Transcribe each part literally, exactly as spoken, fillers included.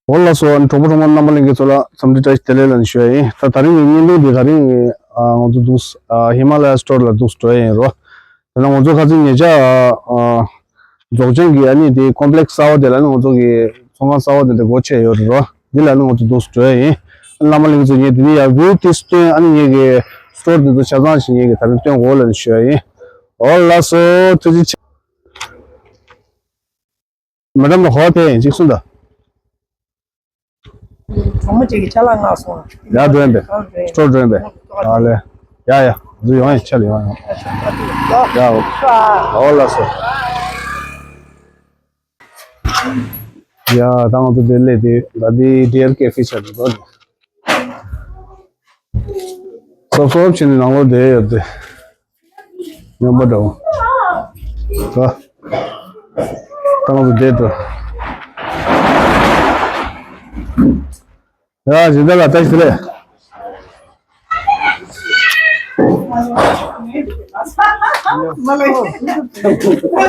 འོ་ལགས་སོ། ཨ་ནི་གྲོགས་པོ་གྲོགས་མོ་རྣམ་པ་ལྷན་རྒྱས་ཚོ་ལ་འཚམས་འདྲི་བཀྲ་ཤིས་བདེ་ལེགས་ལབ་ནས་ཞུ་ཡ་ཡིན། ད་ད་རིང་གི་བརྙན་ཐུང་འདི་ད་རིང་གི་ཨ་ང་ཚོ་འདུག་ཨ་ཧི་མ་ལ་ཡ་སི་ཊོར་ལ་འདུག་འགྲོ་ཡ་ཡིན་རོ། ད་ང་ཚོ་ཁ་སང་ཉེ་ཆར་ཨ་རྫོགས་ཆེན་གྱི་ཨ་ནི་དེ་ཀོམ་པི་ལེགས་གསར་པ་དེ་ལ་ནི་ང་ཚོ་གི་ཚོང་ཁང་གསར་པ་དེ་འདྲ་སྒོ་ཕྱེ་ཡོད་རེད་རོ། འདི་ལ་ནི་ང་ཚོ་འདུག་འགྲོ་ཡ་ཡིན། ཨ་ནི་བླ་མ་ལྷན་རྒྱས་ཚོ་ངས་འདི་ནི་ཡ་བིའུ་ཏི་སྟོན་ཨ་ནི་ངས་གི་སི་ཊོར་འདི་ཚོ་ཆ་ཚང་ཞིག་ངས་གི་ད་རིང་སྟོན་དགོས་ལབ་ནས་ཞུ་ཡ་ཡིན། འོ་ལགས་སོ། ཐུགས་རྗེ་ཆེ། མེ་ཌམ་ལ་ཧོ་ཐེ་ཡིན་ཅིག་གསུངས་དང་། གྲོགས་མོ་གཅིག་གིས་ཅ་ལག་མངགས་སོང་། ཡ་འགྲོ་ཡིན་པས། སི་ཊོར་འགྲོ་ཡིན་པས། ཨ་ལེ། ཡ་ཡ། འཛུལ་ཡོང་ཡིན་ཆ་ལ་ཡོང་ཡོང་། ཡ་འོ། འོ་ལགས་སོ། ཡ་ད་ང་ཚོ་དེ་ལས་དེ་ད་དེ་ཌི་ཨར་ཀེ་ཧྥེ་ཆ་དེ་དོ། སོབ་སོབ་བྱས་ནས་ནང་ལོགས་བསྡད་ཡོད་དེ། སྨྱོན་པ་འདྲ་བོ། ད། ད་ང་ཚོ་བསྡད་འགྲོ། ཡ་སྦྱིན་བདག་ལགས་བཀྲ་ཤིས་བདེ་ལེགས། ཡ་ད། ད་ད།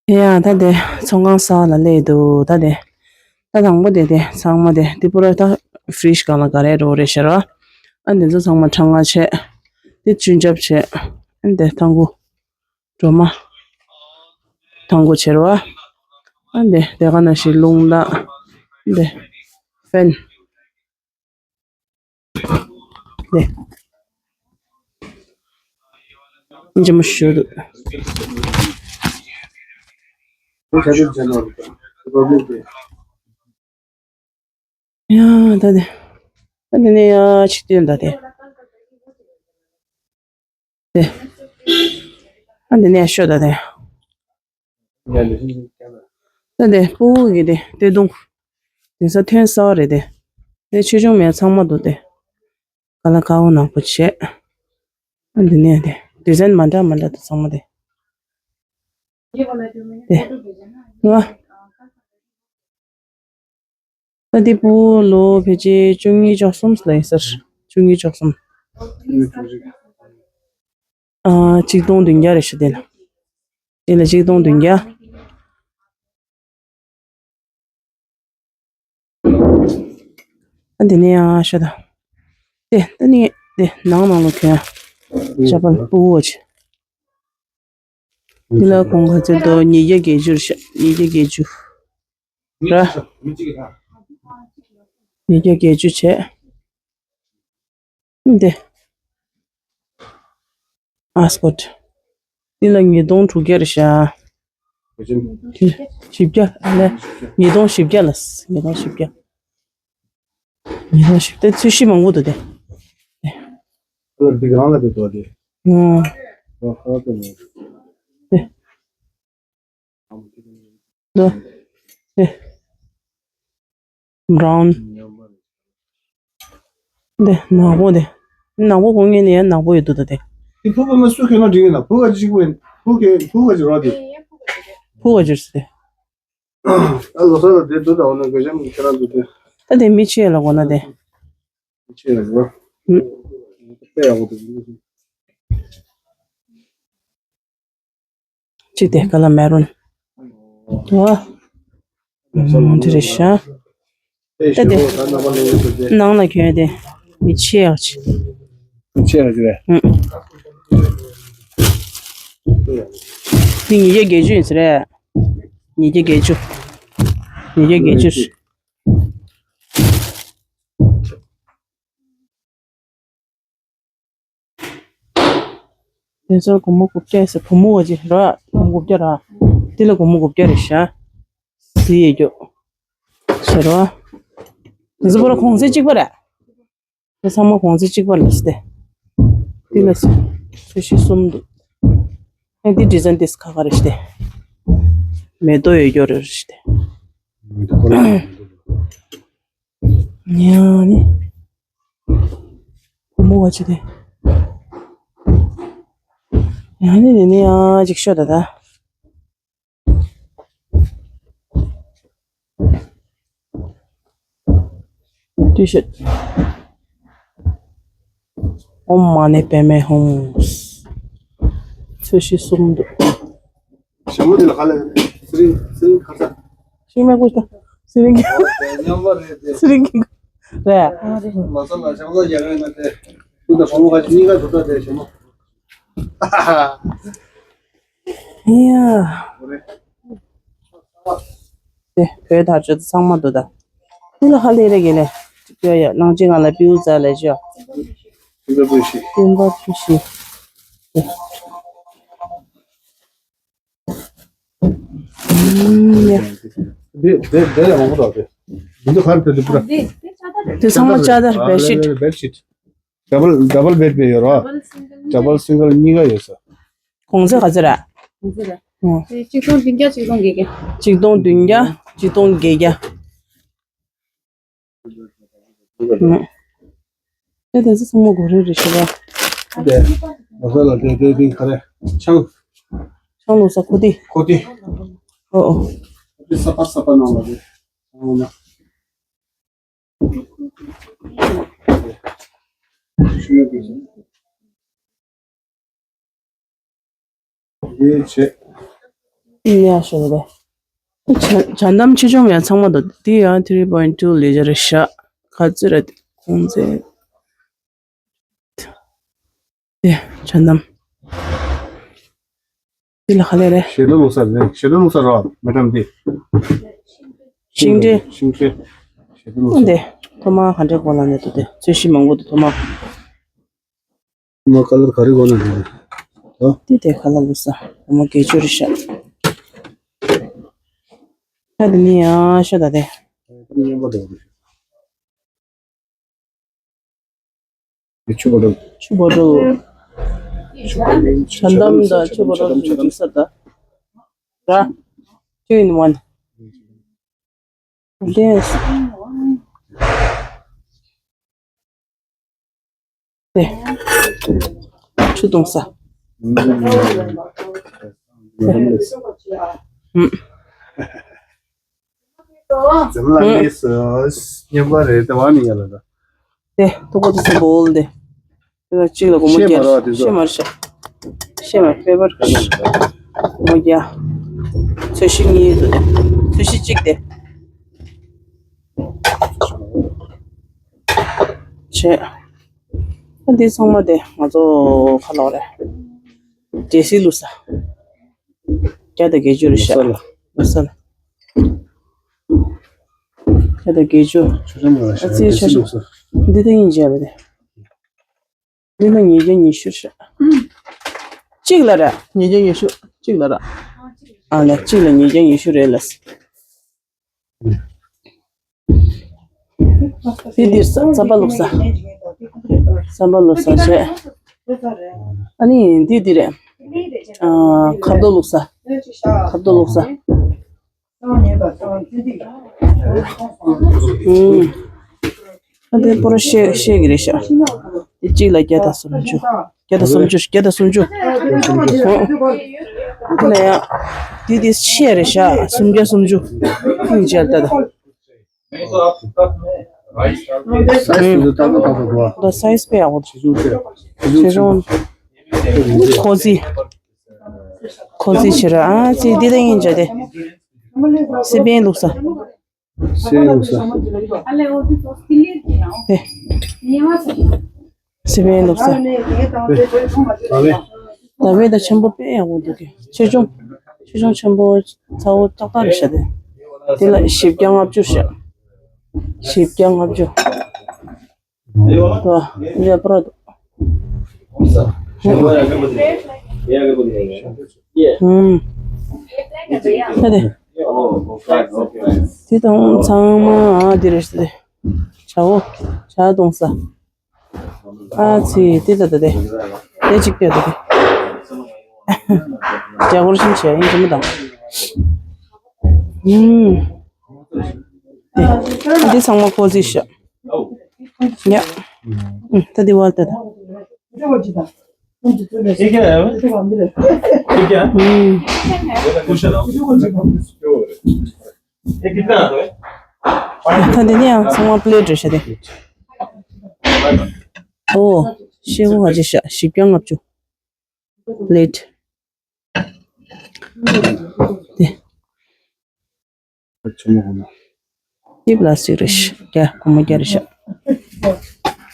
ཡ། ཡ་ད་དེ་ཚོང་ཁང་གསར་ལ་སླེབས་འདུག་ད་དེ་ད་དང་པོ་དེ་དེ་ཚང་མ་དེ་དེ་པུ་ར་ད་ཧྥི་རིཇ་སྒང་ལ་ག་རེ་འགྲོ་རེད་ཤག་ར། ཨ་འདི་ཚོ་ཚང་མ་ཁྲག་མངགས་བྱས། དེ་ཅུན་ཅབ་བྱས། ཨ་འདི་ཐང་གུ་སྒྲོལ་མ། ཐང་གུ་བྱེར་བ། ཨ་འདི་དེ་ག་ནང་བཞིན་རླུང་ལྡང་། འདི་ཕེན། ནས། ལྗིད་མོ་ཞུ་འདུག་ཡ་ད་དེ། ད་དེ་ནས་ཡ་ཆིག་སྟོན་ད་དེ། དེ། ཨ་འདི་ནས་ཤོད་ད་དེ། ད་དེ་སྤུ་གུ་གི་དེ་སྟོད་ཐུང་། དེང་སང་ཐོན་གསར་པ་རེད་དེ། དེ་ཆེ་ཆུང་མེད་ཚང་མ་འདུག་དེ། ཀ་ལ་ཀའོ་ནག་པོ་བྱས། ཨ་འདི་ནས་དེ་ཌི་ཛའིན་མ་འདྲ་མ་འདྲ་འདུག་ཚང་མ་དེ། དེ། ང་། ད་འདི་སྤུ་གུ་ལོ་ཕལ་ཆེར་བཅུ་གཉིས་བཅུ་གསུམ་ལ་ཡིན་ས་རེད། བཅུ་གཉིས་བཅུ་གསུམ། ཨ་གཅིག་སྟོང་བདུན་བརྒྱ་རེད་ཤག་དེ་ལ། དེ་ལ་གཅིག་སྟོང་བདུན་བརྒྱ། ཨ་འདི་ནས་ཡང་ཤོད་དང་། དེ་ད་ནི་དེ་ནང་ནང་ལོགས་གྱོན་ཡ། ཅ་པལ་སྤུ་གུ་བ་ཆེ། འདི་ལ་གོང་ག་ཚོད་འདུག་ཉིས་བརྒྱ་བརྒྱད་ཅུ་རེད་ཤག་ཉིས་བརྒྱ་བརྒྱད་ཅུ། ར། ཉིས་བརྒྱ་བརྒྱད་ཅུ་བྱས། འདི། ཨ་སྐོར། འདི་ལ་ཉིས་སྟོང་དྲུག་བརྒྱ་རེད་ཤག་བཞི་བརྒྱ་ཨ་ལས། ཉིས་སྟོང་བཞི་བརྒྱ་ལ། ཉིས་སྟོང་བཞི་བརྒྱ། ཉིས་སྟོང་བཞི་བརྒྱ། ཚོས་གཞི་མང་པོ་འདུག་དེ། འདི་གང་ལ་འདུག་དེ། ཨོ། ཨོ་ཧ་ཏོ་ནི། དེ། འདི། དེ། བྷ་རའུན། འདི་ནག་པོ་དེ། ནག་པོ་གོང་ངས་ནས་ཡང་ནག་པོ་ཡོད་འདུག་ད་དེ། དེ་ཕུ་ག་མ་སུ་ཁྱོད་ན་འགྲིག་ཡིན་ན་ཕུ་ག་ཅིག་པོ་ཡིན་ཕུ་ག་ཕུ་ག་ཅིག་རོ་དེ། ཕུ་ག་ཅིག་སི་དེ། ཨ་ལོ་ས་ལ་དེ་འདུག་ད་འོ་ན་ག་ཞམ་ཁྱེད་རང་འདུག་དེ། ད་དེ་མི་ཆེ་ལ་གོ་ན་དེ། མི་ཆེ་ལ་གོ། ཨུ། དཔེ་ཡག་པོ་འདུག་གཅིག་དེ་ཀ་ལ་མེ་རུན། ཨོ། ཨུམ། དེ་རེད་ཤག་ད་དེ། ནང་ལ་གྱོན་དེ། མི་ཆེ་ཡག་ཆེ། མི་ཆེ་ཡག་ཆེ་རེད། ཨུམ། འདི་ཉིས་བརྒྱ་བརྒྱད་ཅུ་ཡིན་ས་རེད། ཉིས་བརྒྱ་བརྒྱད་ཅུ། ཉིས་བརྒྱ་བརྒྱད་ཅུ། དེ་ཚོར་སྒོར་མོ་དགུ་བརྒྱ་ཟེར། བུ་མོ་བ་ཅིག་ར། སྒོར་མོ་དགུ་བརྒྱ་ར། དེ་ལ་སྒོར་མོ་དགུ་བརྒྱ་རེད་ཤག་ཟི་ཡེ་རྒྱོ། ཟེར་བ། དེ་ཚོ་པོ་ར་གོང་ཚད་གཅིག་པ་རེད། དེ་ཚང་མ་གོང་ཚད་གཅིག་པ་ལ་སྟེ། དེ་ལ་ཚོས་གཞི་གསུམ་འདུག་ཨ་འདི་ཌི་ཛའིན་འདི་ཁ་ཁ་རེད་ཤི་ཏེ། མེ་ཏོག་ཡོད་རྒྱུ་རེད་ཤི་ཏེ། ཡང་ནི། བུ་མོ་བ་ཅི་ཏེ། ཡང་ནི་ནི་ནི་ཡང་ཅིག་ཤོད་ད་ད། ཏི་ཤར་ཊི། ཨོཾ་མ་ཎི་པདྨེ་ཧཱུྃ། ཚོས་གཞི་གསུམ་འདུག་ཞྭ་མོ་དེ་ལ་ག་ལ་ཡོད་རེད། ཚེ་རིང་ཚེ་རིང་ག་ས། ཤིང་མེ་ཀུ་ཤ། ཚེ་རིང་གི། ཨོ་དེ་མཉམ་པ་རེད་དེ། ཚེ་རིང་གི། རེད། མ་ས་ལ་ཞྭ་མོ་ཡག་རེད་མ་དེ། ཁོ་དང་བུ་མོ་ཁ་ཅིག་གཉིས་ཀ་འགྲོ་ད་དེ་ཞྭ་མོ། ཡ། དེ་བོད་དར་ལྕོག་ཚང་མ་འདུག་ད། དེ་ལ་ཧ་ལས་རེ་གེ་ལེ། ཡ་ཡ་ནང་ཆེན་ང་ལ་པིའུ་ཙ་ལེ་ཅོ། སྟོན་པ་བཀྲ་ཤིས། སྟོན་པ་བཀྲ་ཤིས། ཡ། དེ་དེ་དེ་ཡང་མང་པོ་འདུག་དེ། འདི་ཚོ་ག་རེ་དེ་འདི་པུ་ར། དེ་ཚང་མ་ཅ་དར་བེད་ཤིད། བེད་ཤིད། ཌབ་བལ་ཌབ་བལ་བེད་པའི་ཡོད་ར། ཌབ་བལ་སིང་གལ་གཉིས་ཀ་ཡོད་ས། གོང་ཚད་ག་ཚོད་ར། གོང་ཚད་ར། ཨོ། དེ་ཆིག་སྟོང་བདུན་བརྒྱ་ཆིག་སྟོང་བརྒྱད་བརྒྱ། ཆིག་སྟོང་བདུན་བརྒྱ་ཆིག་སྟོང་བརྒྱད་བརྒྱ། ཨོ། ཨེ་དེ་ཚོ་ཚང་མ་གོ་རེ་རེ་ཞུ་བ། དེ་མ་ས་ལ་དེ་དེ་དེ་ག་རེ་ཆང་། ཆང་ལུག་ས་ཁོ་ཏི། ཁོ་ཏི། ཨོ་ཨོ། ཁོ་ཏི་ས་པ་ས་པ་ནང་ལ་དེ་ཆང་ལུག་ན། ཡོད་བྱེད། ཡ་ཤོད་རེད། ཇ་ཇ་འདམ་ཆེ་ཆུང་ཡང་ཚང་མ་འདུག་འདི་ཡང་three point two ལི་ཊར་རེད་ཤག་ག་ཚོད་རེད་གོང་ཚད། དེ་ཇ་འདམ། འདི་ལ་ག་ལེ་རེད། ཞེ་ལོ་ལུག་ས་རེད། ཞེ་ལོ་ལུག་ས་ར་མེ་ཏམ་འདི། ཤིང་འབྲས། ཤིང་འབྲས། ཞེ་ལོ་ལུག་ས། འདི་ཐོག་མ་ག་འདྲས་གོ་ལ་ནས་འདུག་དེ་ཚོས་གཞི་མང་པོ་འདུག་ཐོག་མ། ཐོག་མ་ཁ་ལར་ག་རེ་གོ་ལ་ནས་འདུག་ད་འདི་དེ་ཁ་ལ་ལུག་ས་ཐོག་མ་དགེ་སྦྱོར་རེད་ཤག་ཁ་འདི་ནི་ཡང་ཤོད་ད་དེ། མཉམ་པ་འདུག་ཆུ་བོ་ཊལ། ཆུ་བོ་ཊལ། ཇ་འདམ་དང་ཆུ་བོ་ཊལ་ཇ་འདམ་ཇུ་སི་ད། ར། Two in one. Yes. དེ། ཆུ་བཏུང་ས། ཨུམ། འཛམ་གླིང་ལ་སོ་སྙན་པ་རེད་དེ་བ་ནི་ཡ་ལ་ད། དེ་ཐུག་པ་དེ་ཚོ་བོལ་དེ། དེ་ལ་གཅིག་ལ་སྒོར་མོ་བརྒྱ། ཤེས་མ་རེད་ཤག་ཤེས་མ་རེད་ཤག་ཤེས་མ་རེད་པེ་པར། སྒོར་མོ་བརྒྱ། ཚོས་གཞི་གཉིས་འདུག་དེ། ཚོས་གཞི་གཅིག་དེ། བྱས། ཨ་འདི་ཚང་མ་དེ་ང་ཚོ་ཁ་ལོག་རེད། འབྲས་སིལ་བླུགས་ས། བརྒྱ་དང་བརྒྱད་ཅུ་རེད་ཤག་མ་ས་ལ། མ་ས་ལ། བརྒྱ་དང་བརྒྱད་ཅུ། ཆུ་ཆུ་མ་ལ་ཨ་ཙི་ཆ་ཆུ། འདི་ལྟ་ཡིན་བྱས་པ་རེད། འདི་ལ་ཉིས་བརྒྱ་ཉི་ཤུ་ཤག་གཅིག་ལ་ར། ཉིས་བརྒྱ་ཉི་ཤུ་གཅིག་ལ་ར། ཨ་ལ་གཅིག་ལ་ཉིས་བརྒྱ་ཉི་ཤུ་རེད་ལ། དེ་འདིར་ས་རྩམ་པ་བླུགས་ས། རྩམ་པ་བླུགས་ས་བྱས། ཨ་ནི་འདི་འདི་རེད། ཨ་ཁ་རྡོ་བླུགས་ས། ཁ་རྡོ་བླུགས་ས། ཨ་དེ་པོ་ར་ཤེ་ཤེ་གི་རེད་ཤག་དེ་གཅིག་ལ་བརྒྱ་དང་སུམ་ཅུ། བརྒྱ་དང་སུམ་ཅུ། བརྒྱ་དང་སུམ་ཅུ། ཨོ། དེ་ལ་ཡང་དེ་དེ་ཆེ་རེད་ཤག་སུམ་བརྒྱ་སུམ་ཅུ། ཁྱོད་ཀྱིས་ལྟ་དང་། སའི་ཛི་འདི་ཏག་ཏག་ཏག་ཏག་འདུག་ཨ། ད་སའི་ཛི་དཔེ་ཡག་པོ་འདུག་ཆེ་ཆུང་ཆེ་ཆུང་། ཆེ་ཆུང་། ཁོ་ཙི། ཁོ་ཙི་ཆེ་ར་ཨ་ཙི་འདི་ལྟ་ཡིན་བྱ་དེ། སི་པན་བླུགས་ས། སི་པན་བླུགས་ས། དེ། སི་པན་བླུགས་ས། ད་བས་ད་ཆེན་པོ་དཔེ་ཡག་པོ་འདུག་གི་ཆེ་ཆུང་། ཆེ་ཆུང་ཆེན་པོ་ཚ་བོ་ཏག་ཏག་རེད་ཤག་དེ། དེ་ལ་བཞི་བརྒྱ་ལྔ་བཅུ་ཤག་བཞི་བརྒྱ་ལྔ་བཅུ། ད་འདི་ལ་པར་འདུག་ཨུམ། ད་དེ། དེ་དང་ཚང་མ་ཨ་དེ་རེད་ཤག་དེ། བྱ་བོ། བྱ་གཏོང་ས། ཨ་ཙི། དེ་ད་ད་དེ། དེ་གཅིག་དེ་ད་དེ། རྒྱ་སྒོར་ཤིང་བྱས་ཡིན་གྱི་མི་དང་། ཨུམ། འདི་ཚང་མ་ཁོ་ཚིག་ཤག་ཡ། ཨུམ། ད་འདི་བལ་ཏེ་ད། ཨུམ། ད་འདི་ནི་ཡང་ཚང་མ་པླེ་ཊི་རེད་ཤག་དེ། ཨོ། ཤེལ་སྒོ་ག་ཅི་ཤག་བཞི་བརྒྱ་ལྔ་བཅུ། པླེ་ཊི། དེ། ཆུ་མོ་གོ་ན། འདི་པ་ལ་སི་ཊིག་རེད་ཤག་རྒྱ་སྒོར་མོ་བརྒྱ་རེད་ཤག་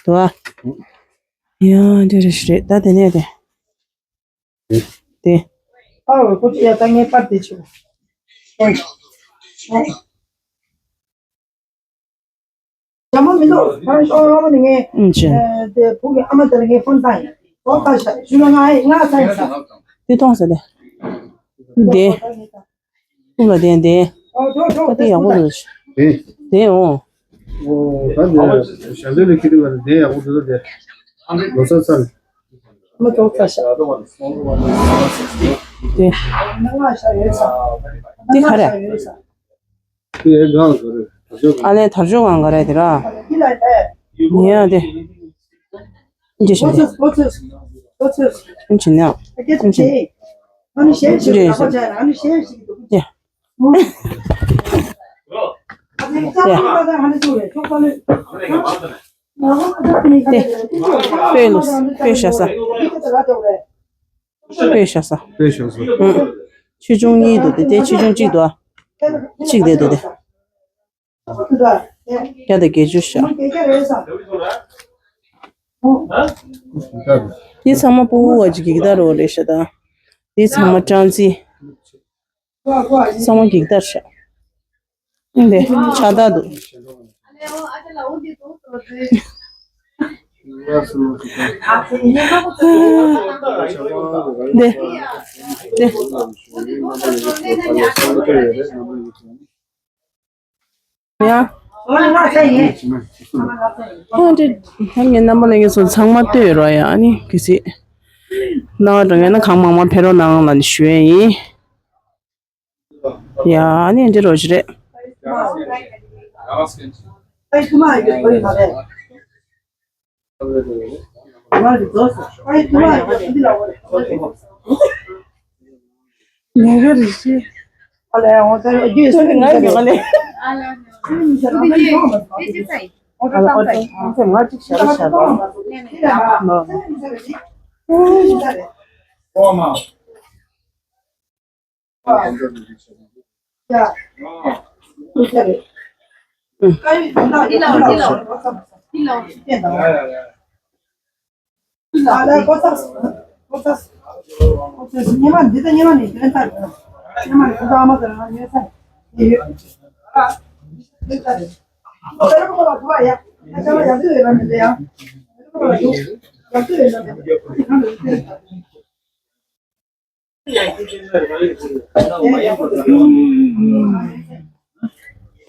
དུ་བ། ཡ་འདི་རེད་ཤག་རེད་ད་དེ་ནས་དེ། དེ། ཨ་འོ་ཁོ་ཅི་ཡ་ད་ངའི་པར་དེ་ཆུ། ཇ་མ་མི་འདུག་ཁང་ཤོག་ཨ་མ་ནི་ངས། ཨུམ་ཅི། ཨ་དེ་བུ་གི་ཨ་མ་དེ་ལ་ངས་ཕོན་བཏང་ཡིན། ལོ་ཁ་ཤ་ཞུ་ན་ང་ཨེ་ང་ཚ་ཡིན་ས། དེ་གཏོང་ས་དེ། དེ། ཁུག་ལ་དེ་དེ། ཨ་དེ་ཡག་པོ་འདུག་དེ། དེ་འོ། ཨོ་ད་དེ་ཞལ་འདོན་ལ་ཁྱེར་དུས་བ་དེ་ཡག་པོ་འདུག་དེ། ལོ་ས་ཚར། ཨ་མ་ལོ་ཁ་ཤ། དེ། དེ་ག་རེ། ཨ་ལས་དར་ལྕོག་གང་ག་རེ་དེ་ར། ཉེ་ཡ་དེ། ཅི་ཞིག་དེ། ཅི་ནས། ཅི་ཞིག་དེ། ཅི། ཅི། དེ། དཔེ་ལོ། དཔེ་ཤ་ས། དཔེ་ཤ་ས། དཔེ་ཤ་ས། ཨུ། ཆེ་ཆུང་གཉིས་འདུག་དེ་དེ་ཆེ་ཆུང་གཅིག་འདུག་ཨ། གཅིག་དེ་འདུག་དེ། བརྒྱ་དང་བརྒྱད་ཅུ་ཤ། འདི་ཚང་མ་ཕྲུ་གུ་བ་ཅིག་གི་གི་ད་རོ་རེད་ཤ་ད། འདི་ཚང་མ་སྦྲང་རྩི། ཚང་མ་གི་གི་ད་ཤ། འདི་ཕྱག་རྟགས་འདུག་འདི། འདི། ཡ། ཨ་འདི། ཧ་ངའི་རྣམ་པ་ལྷན་རྒྱས་ཚོ་ཚང་མ་ལྟོས་རོགས་ཡ་ཨ་ནི་གི་སི། ན་བ་འགྲོ་ངས་ན་གང་མང་མང་ཕེབས་རོགས་གནང་ལ་ནི་ཞུ་ཡས་ཡིན། ཡ་ཨ་ནི་འདི་རོ་ཞིག་རེད། ལས་ཀ་རེད་ཤི། ཨ་ལས་འོང་ད་རྒྱུས་སོ་ནི་ང་ཡོད་ལས། ཨ་ལས། ཨ་ལས་ཨ་ལས་ང་ཅིག་ཞལ་ལག་ཞལ་ལག་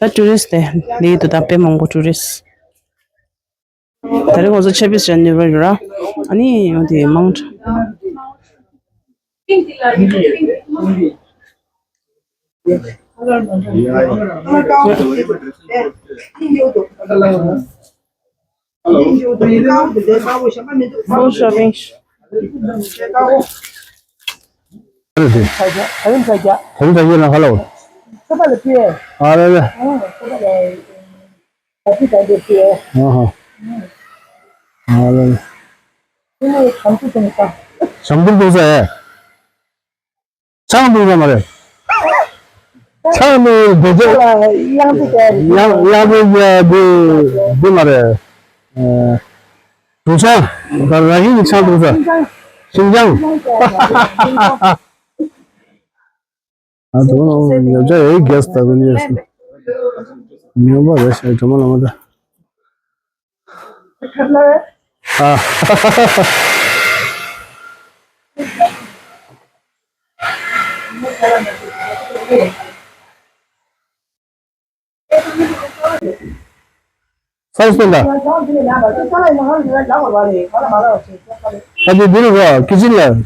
ད་ཊུ་རི་སི་ཊི་དེ་ལས་དུ་ད་དཔེ་མང་པོ་ཊུ་རི་སི་ཊི། ད་རེས་ཁོང་ཚོ་ཆ་པིས་ཅན་ནུར་བ་ཡོད་ར། ཨ་ནི་ཡང་དེ་མང་། Hello. Go shopping. ཆང་འཐུང་ས་མ་རེད། ཆང་འཐུང་ས་འདི་ཚོ་གཡང་འདི་གཡང་འདི་འདི་འདི་མ་རེད། ཨ། དུང་ཆང་། ད་ར་ཧིང་གི་ཆང་འཐུང་ས། ཤིང་ཆང་། ཨ་དུང་ཉོ་ཆ་ཡོད་རྒྱས་ད་གུ་ཉོས་སོང་། ཉོ་བ་རེད་ཤག་གྲོ་མ་ལ་མ་ད། ཨ། ས་སྟོན་ད། ད་དེ་འདི་རུ་རོ་ཀི་ཅིན་ལ།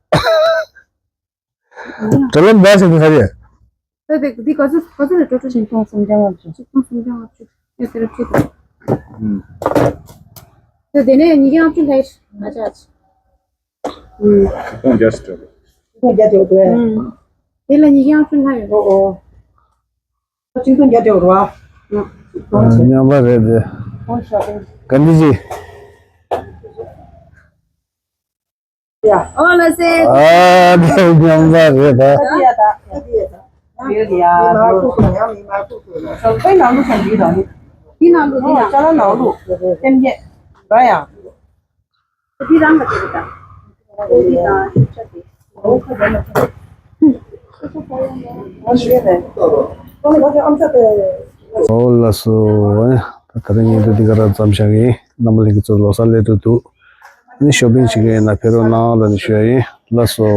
དྲ་ལམ་འདྲ་ཟེར་དུས་ཧ་རེད། ད་དེ་འདི་ག་ཚོད་ག་ཚོད་རེད། ཀྲོ་ཀྲོ་ཆིག་སྟོང་སུམ་བརྒྱ་ལྔ་བཅུ། ཆིག་སྟོང་སུམ་བརྒྱ་ལྔ་བཅུ། ཡ་དེ་རེད་ཆུ་དང་། ད་དེ་ནས་ཉིས་བརྒྱ་ལྔ་བཅུ་ལྷག་ཡོད། ང་ཅག་ཆིག་སྟོང་བརྒྱ་ཟེར་དྲ། ཆིག་སྟོང་བརྒྱ་དེ་ཡོད་དོ། དེ་ལ་ཉིས་བརྒྱ་ལྔ་བཅུ་ལྷག་ཡོད། ཨོ་ཨོ། ཆིག་སྟོང་བརྒྱ་དེ་ཡོད་རེད་བ། ཨ། མཉམ་པ་རེད་དེ། ཨོ་ཤ་པེ། ག་འདི་ཅི། ཡ། ཨོ་ལ་སེ། ཨ་ནི་མཉམ་པ་རེད་ད། ད་དེ་ཡ་ད། ད་དེ་ཡ་ད། ཡོད་ཡ། མི་མང་ཁུག་ཁུག་ཡང་མི་མང་ཁུག་ཁུག་ལ། ཞོགས་པའི་ནང་དུ་ཁ་འདི་དང་ནི། འདི་ནང་དུ་འདི་ནང་། ཅ་ལག་ནང་དུ། སེམས་བསྐྱེད། ར་ཡང་། འདི་རང་ག་དེ་རེད་ད། འོ་འདི་དང་ཤུགས་ཆ་དེ། འོ་ཁ་རྒྱ་མ་ཆ། ཨོ་ལགས་སོ། ད་ད་རིང་ཉིན་དུ་འདི་ག་རང་མཚམས་བཞག་གི་ཡིན། རྣམ་པ་ལྷན་རྒྱས་ཚོ་ལོ་གསར་སླེབས་འགྲོ་འདུག་ཨ་ནི་ཤོ་པིང་བྱེད་མཁན་ཡིན་ན་ཕེབས་རོགས་གནང་ལབ་ནས་ཞུ་ཡ་ཡིན། ལགས་སོ།